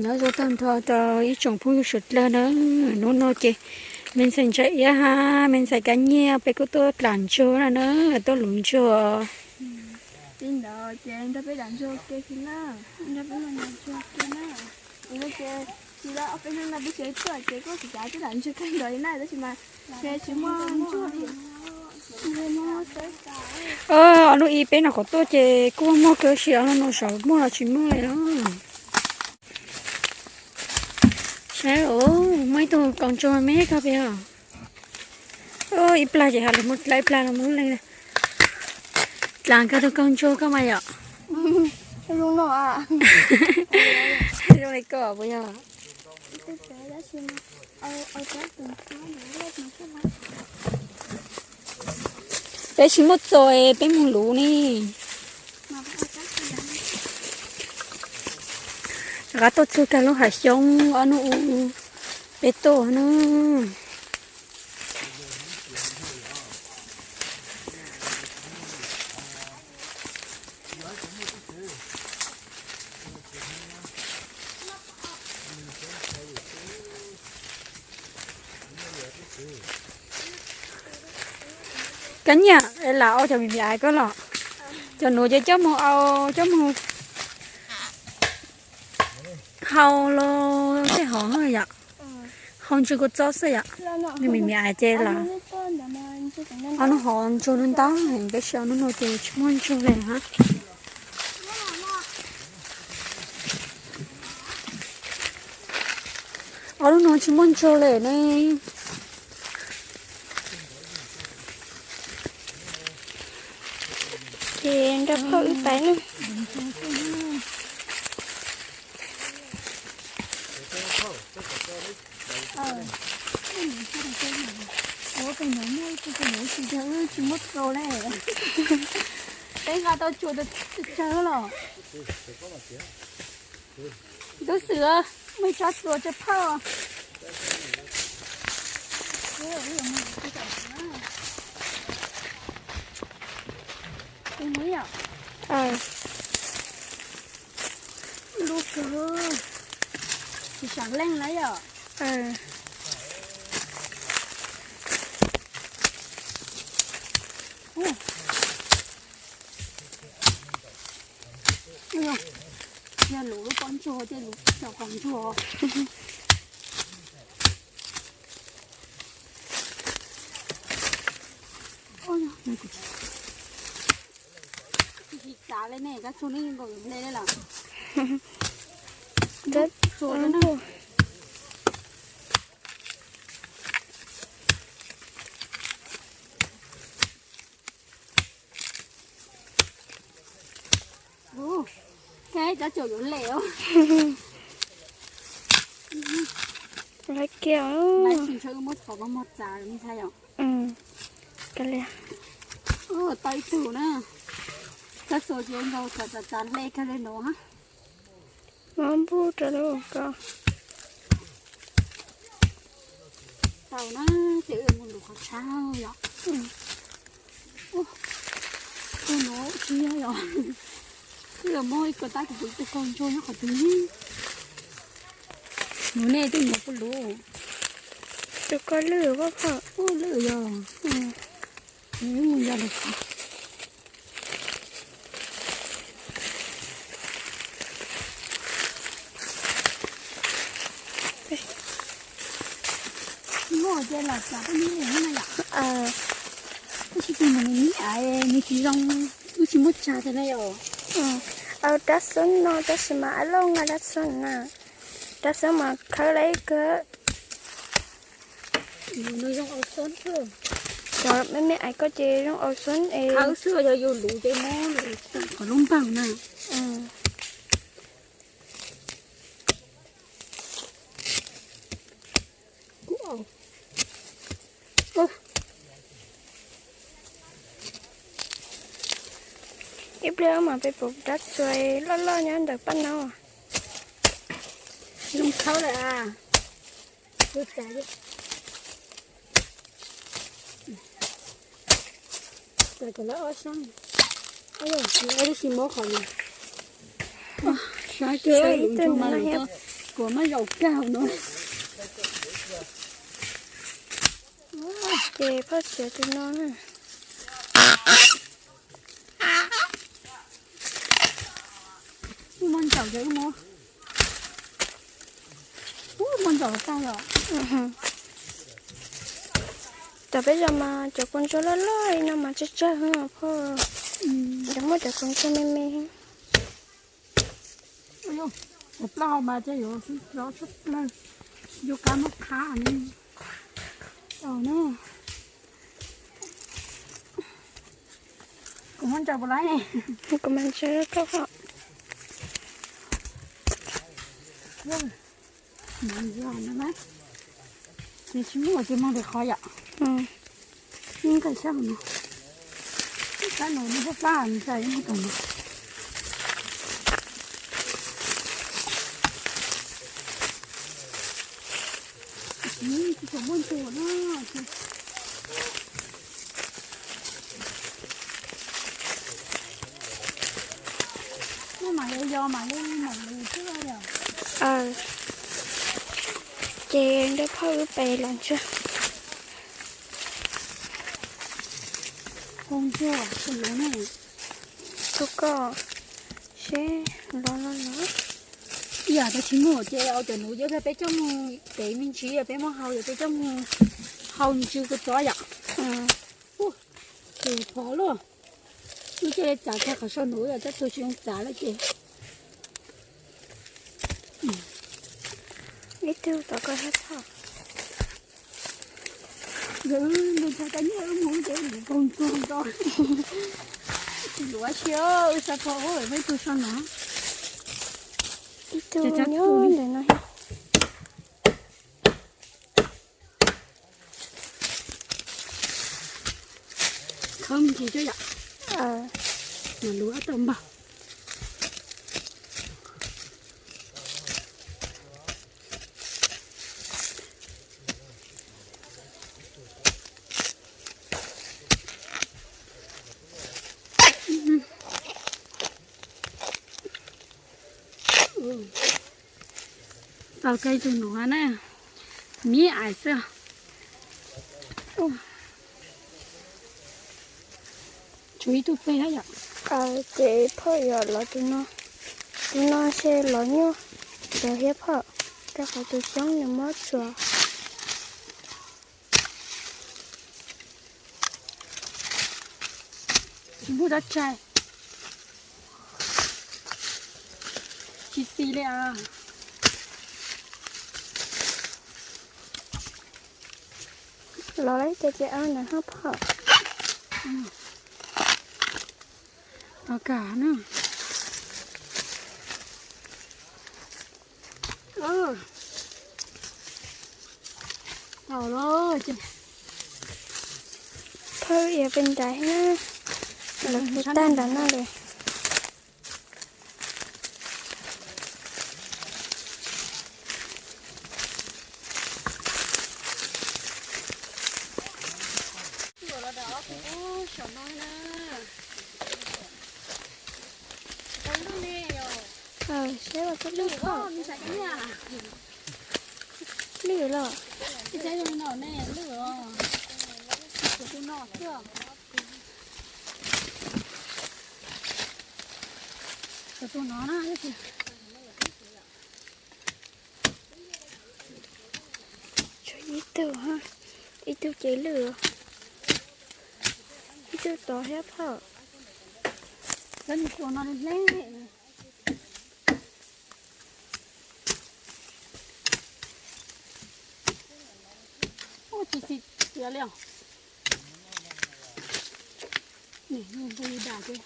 Nyob zoo tag nrho rau ib tsoom phooj ywg suav dlawg na. Hnub no ces me ntxhais Ntsa Iab hab me ntxhais Kab Nyiaj peb kuj tuaj dlam ntsuag na na, tuaj luv ntsuag. Li ntawd ces nrog peb dlam ntsuag ke na. Nrog peb dlam ntsuag ke na. Ces ob peb hnub no peb tsis tuaj ces kuj xav tias dlam ntsuag kawg nkaus li na, tab sis mas tsis muaj ntsuag li. Ob hnub ib peb no qhov tuaj ces kuj muaj kawg, tab sis ob hnub no xyov muaj los tsis muaj li os. Saib, muaj ib tug kaus ntsuag me kawg pem os. Ib plag ces ho lawv muab dlawb ib plag los muab lub leej. Dlam kawg tus kaus ntsuag koj mas yom. Zoo li koj puas yog? Peb tsis muaj txo es peb mus luv ne. Rov qab tuaj txug kag lub hav xyoob ob hnub ub peb tuaj na. Kab Nyiaj, lam ua cov me me aiv koj los? Cov nuav ces coj mus ua, coj mus hau los tej hov yom. Hau ntsuag kua txob xwb yom. Nws me me aiv ces lam ua nub hov ntsuag nub ntau, tab sis ua nub no ces tsis muaj ntsuag li hab. Ua nub no tsis muaj ntsuag li ne. Ces nrog phauj wb pais na. Ua kawg no muaj ib tug kawg no tsis yog wb tsis muaj txo li. Peb nqa tau tsuas tsawg los. Tub Xwm, muaj ib tsob txuas tsawg phauj. Lub kawg, tsis sam leej na yom. Yog luv lub pob ntsuag ces luv cov qos ntsuag. Tsis txav li ne, kab tsuag ne nkaus hle li lawm. Ua, kab cov tsuas yuav lem os. Lawv kiag, lawv tsis ntshaw muab qhov mog txav li ntag yom. Tau ib tug na. Kab tsuas ces nkaus txav txav txav hle kawg li no. Mob npuj rau lub ko. Tau na, ces wb mus luv qhov tshab yom. Tus no tsis yog yom. Wb muab ib ko tab kuv pum tus kaus ntsuag nyob qhov twg. Mus nej twb mus puag luv. Tus ko lwj, puag lwj yog. Mus yog lawm. Muaj ces los txav peb neb li na yom. Tab sis tus no nws nib aiv nws tsis zoo, wb tsis muaj tsag thiab na yom. Au rab xoob no tab sis mas ab loj nqa rab xoob na. Rab xoob mas khawb lawm kawg. Nws zoo au xoob xwb. Cov me me aiv ko ces zoo au xoob es. Khawb xwb, yog yus luv ces muab qhov lub npaug na. Ib pliag mas peb pum rab txuas loj loj nyob ntawm paj no. Zoo khawb lawm a. Txav kom lawv ob sab. Tab sis muab qhov no. Saib kawg, ib tug no mas lawv tuaj Kuv muab zaum kag no. Ces phauj txiav tus no na. Wb muab ntsaum ces wb muab, wb muab ntsaum tag yom. Cov peb zos mas cov kaus ntsuag loj loj li no mas tsawg tsawg heev phauj. Cov muaj cov kaus ntsuag me me. Cov plaub hau mas ces yuav rov tshaj plaws, yuav qab muab qhab li. Kuv muab ntsaum puas laib? Kuv mas ntsaum koj ho. Ces tsis muaj ces mag pem qhov yom. Nqis sab no, sab no nws pab pab nws tsis muaj tus no. Tsis tau muaj ntsuag na. Muaj mam li yos mam li mam li xwb os. Ces nrog phauj wb pem los ntsuag. Tus koj seb los los los. Ib yam tab tsis muaj ces ua cov nuv yog peb coj mus tev me ntsis, yog peb muab hau yog peb coj mus hau ntsw kua txob yom. Ces phom luaj, wb cia li txav tag qhov saum nuv yom, coj tuag tsis zoo txav lawm ces. Ib tug tom koj thiab txog. Nws ntshai cov nyiaj wb mus ces nws pog ntsuag nto. Tsis luav si, wb xa pog ua peb tug so no. Ib tug nyob ntawm no. Khawb me ntsis tso yom. Mas luav tau npag. Tau kawg tus nuv na, miv ais xwb. Tshuav ib tug peg hab yom. Ces phauj yuav lov tus no, tus no ntshe lov nyuaj ntawd thiab phauj, rau qhov tus xyoob nws muab tsuav. Tsis muaj dab tsi. Tsis xis li as. Los lawm ces ces aw ntawd hab phauj. Tau kag na. Tau lawm ces phauj yuav pem nrad na, lawv hu tag nrad no li. Seb los koj lwj phauj. Lwj los. Tus no na. Tshuav ib tug, ib tug ces lwj, ib tug tod thiab phauj. Lawv mus tua no hle. Ua tsis txiv tiav li os. Nim npua li dam ces.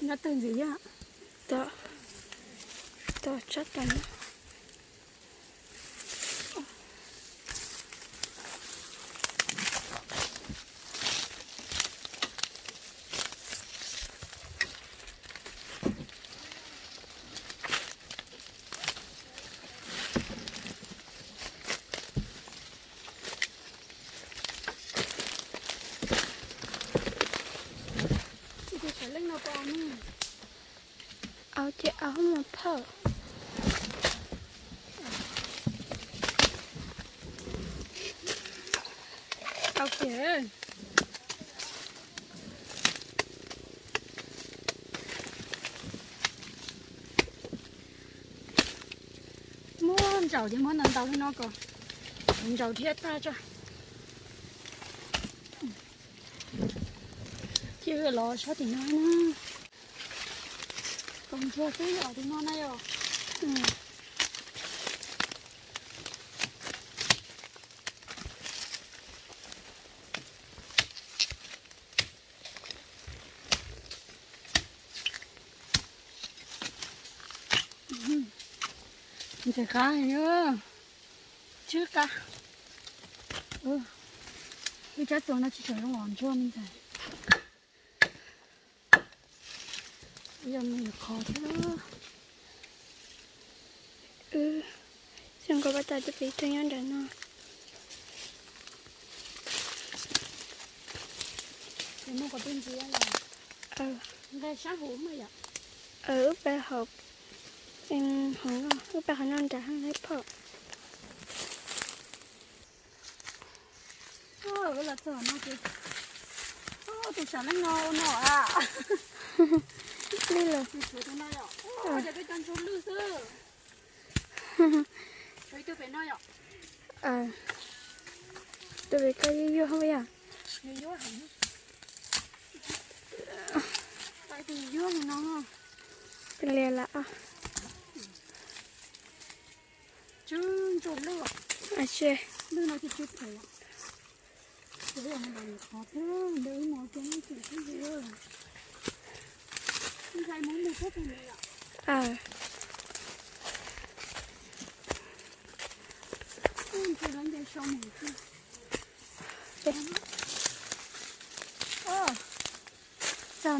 Nyob twg ntxiv yog? Tom, tom tsob tom no. Leej no puas au ne? Au ces au mus phauj. Au kiag. Muab ntsaum ces muab ntau ntau li no kom ntsaum thiab tag tso. Cia los sab tim no na. Kom ntsuag xwb yom, tim no na yom. Ntxim qab, tsw qab. Wb tsab tuag no tsis tshua zoo los ntsuag me ntxhais. Yog me nyuam qhov thiab. Wb xyov nkauj pab tas twb pib tug nyob nram no. Nqa sab hauv mas yom. Wb pab hauv, hauv no, wb pab hauv no nram hab lawm phauj. Los txog no ces tus sam leej no no a. Li lawm. Tus no yom, ua cas peb cov ntsuag lwj xwb. Tshuav ib tug pem no yom. Tus pem ko yuag yuag yom. Yuag yuag heev. Tus yuag li no. Peb liam lawm. Tsw ntsuag lwj. Lwj no ces tsw phem. Txog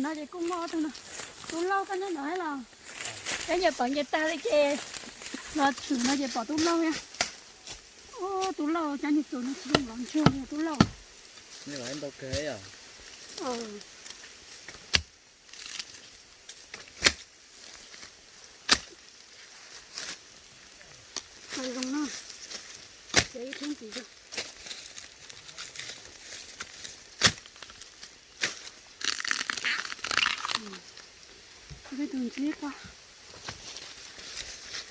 no ces kuj muaj ob tug no. Tub lauj koj nyob no los? Peb ncaws pom ncaws tag li ces los tshwm no ces pom tub lauj thiab. Ub, tub lauj cov niag txuas no tsis zoo los ntsuag li tub lauj. Ntau kawg. Zoo no, ces ib thib ntxiv. Peb tus ntxhib ko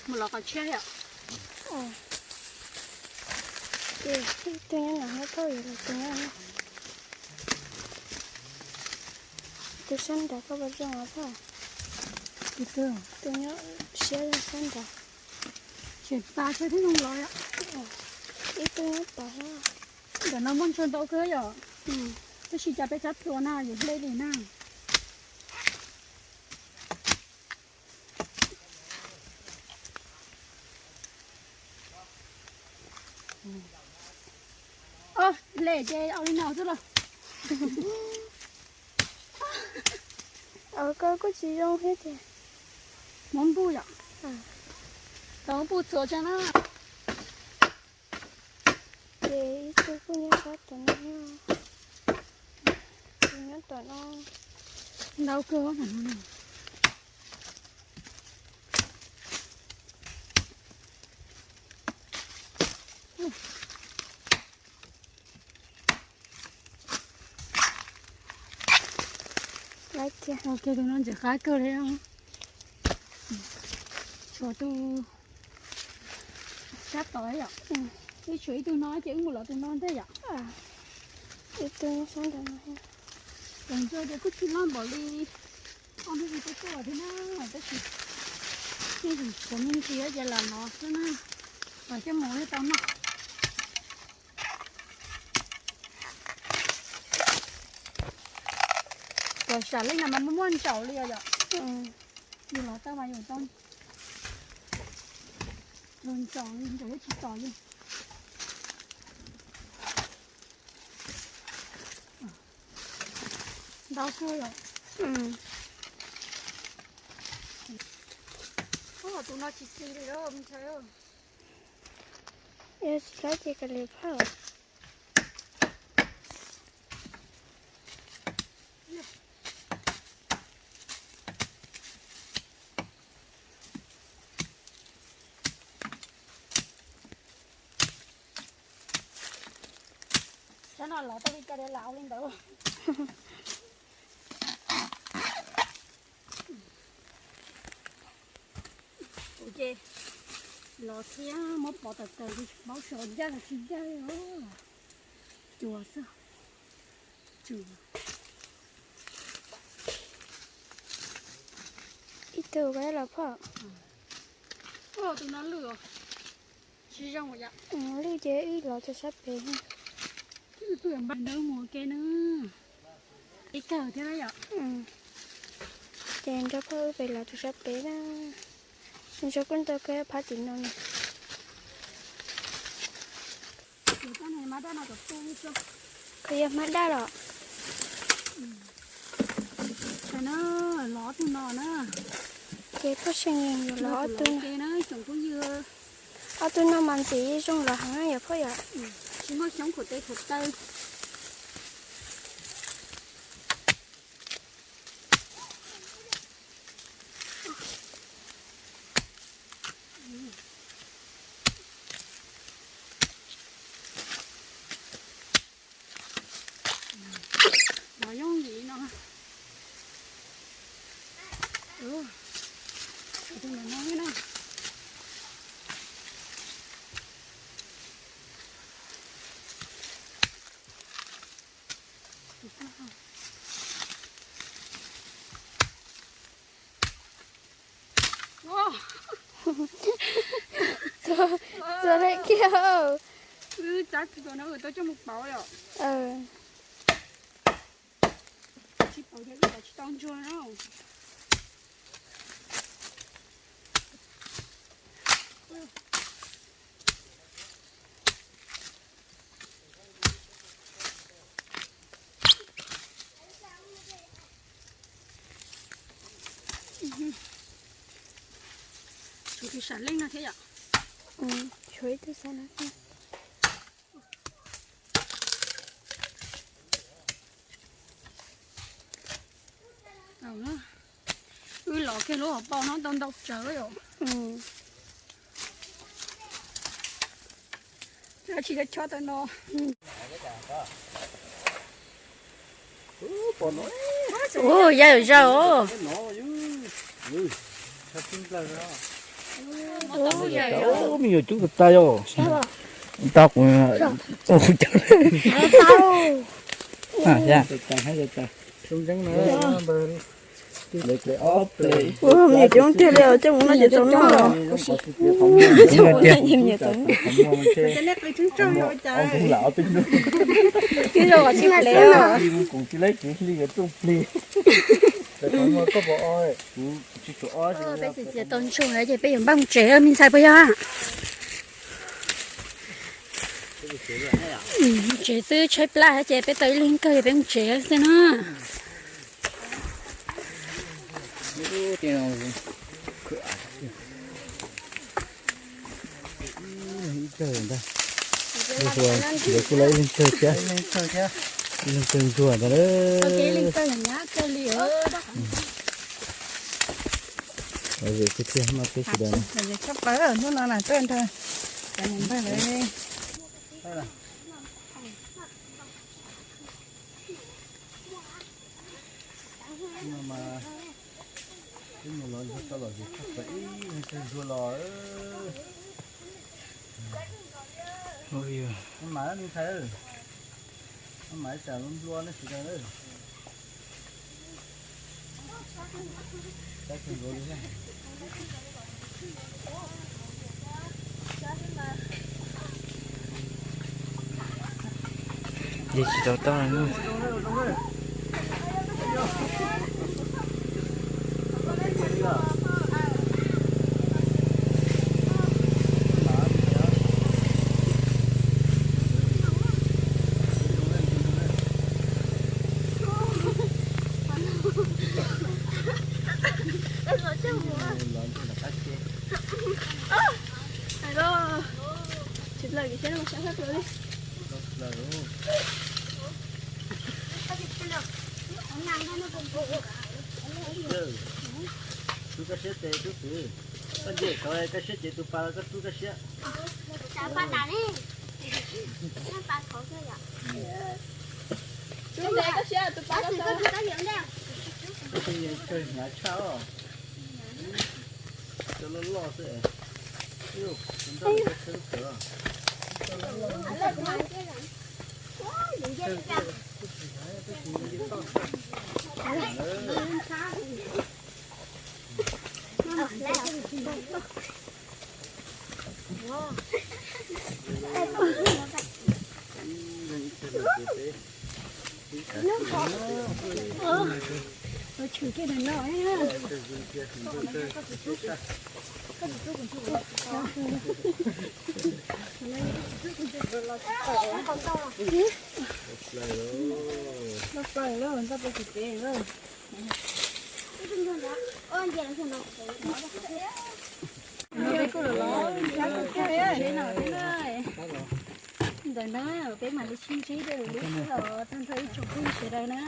mus los qhov tshiab yom. Ces ib tug nyob no hab thauj yuav los tus nyob no. Tus sab nrad koj puas zoo os phauj? Tus nyob siab sab nrad. Tseem tas thiab thiab zoo los yom. Ib tug nyob tod. Ntawm no muaj ntsuag ntau kawg yom. Tab sis cas peb tsab tuag na yuav hle li na. Hle ces au li no xwb los. Koj kuj tsis zoo thiab tiag. Muab npuj yom. Tau npuj txuas tso na. Ces ib tug kuj nyob sab tom no, tus nyob tom no. Ntau kawg. Tus no ntxim qab kawg li. Tshuav tus sab tod yom. Wb tshuav ib tug no ces wb mus los tus no ntag yom. Ib tug sab ntawd no. Tus ntsuag ces kuj tsis loj npaum li ob hnub peb tuaj thiab na, tab sis yeej tseem tshuav me ntsis ces lam los xwb na, los coj mus thiaj tau noj. Cov sam leej no mas muaj muaj ntsaum li os yom. Yus los tau mas yus tau ntsaum, ntsaum tsis tom li. Ntau kawg yom. Ub, tus no tsis txi li lawm me ntxhais. Yog tsis laib ces kav liam phauj. No los tau li cas los li ntawd. Kuv ces los thiab muab pov tawm tawm li paub sov ncaj los tsis ncaj li os. Cua xwb. Tsum. Ib tug kav los phoj. Tus no lwj os. Tsis zoo yom. Lwj ces wb los txog sab pem. Tus npawg mus ke na. Ib kawg thiab na yom. Ces nrog phauj wb pem los txog sab pem na. Nws tso koj ntau kawg phab tim no na. Koj yog hmab daj los? Los ob tug no na. Ces phauj seem yuav los ob tug no. Ob tug no mas ntxim zoo los heev yom phauj yom. Tsis muaj xyoob khuam tes khuam taw. Los yooj yim no. Tus no no na. Txua li kiag. Wb txav tus no tau coj mus pauv yom. Tsis pauv ces wb pauv tsis tau ntsuag na. Tshuav tus sam leej no thiab yom. Tshuav ib tug sam no thiab. Wb los kiag lub hauv paus no tau ntau tsawv yom. Tsis chob tau no. Ua ya zaum. Me nyuam cub tas tas yom. Tau kuv ua kuv cawv. Ua me nyuam coob tiag li os, coj mus no ces txaus noj. Twb zoo os, tsis plis os. Peb txiv txiav tau ntsuag ces peb yuav npaj mus tsev, me ntxhais puas yog? Mus tsev xwb, tshaib plab ces peb tau ib leeg kawg peb mus tsev xwb na. Ib kawg ntag. Ua, kuj lawv ib leeg kawg thiab. Ib leeg kawg ntsuag ntag lawm. Ua zem tiag tiag no peb sawv daws na. Hnub no na tuaj nrog cov niam npawg lawv. Ib mus los tau los zem tshaj plaws ib leeg kawg ntsuag los. Mas me ntxhais, mas ib tsam nplua nplua neb sawv daws. Yeej tsis tau toj no. Tsis plaws, saib sab plaws li. Rub koj siab tes tub kwv. Koj nce koj siab ces tus pas koj rub koj siab. Tus pas koj siab, tus pas koj siab. Hnyav tshaj os. Cov loj loj xwb. Tus ntawd khaws khaws. Tshwm kiag ntawm no. Loj plaws lawm, ntoj peb tsis peb lawm. Ntawm na, peb mam li sib ntsib dua lub sij hawm tag nrho ib tsoom phooj ywg sawv daws na.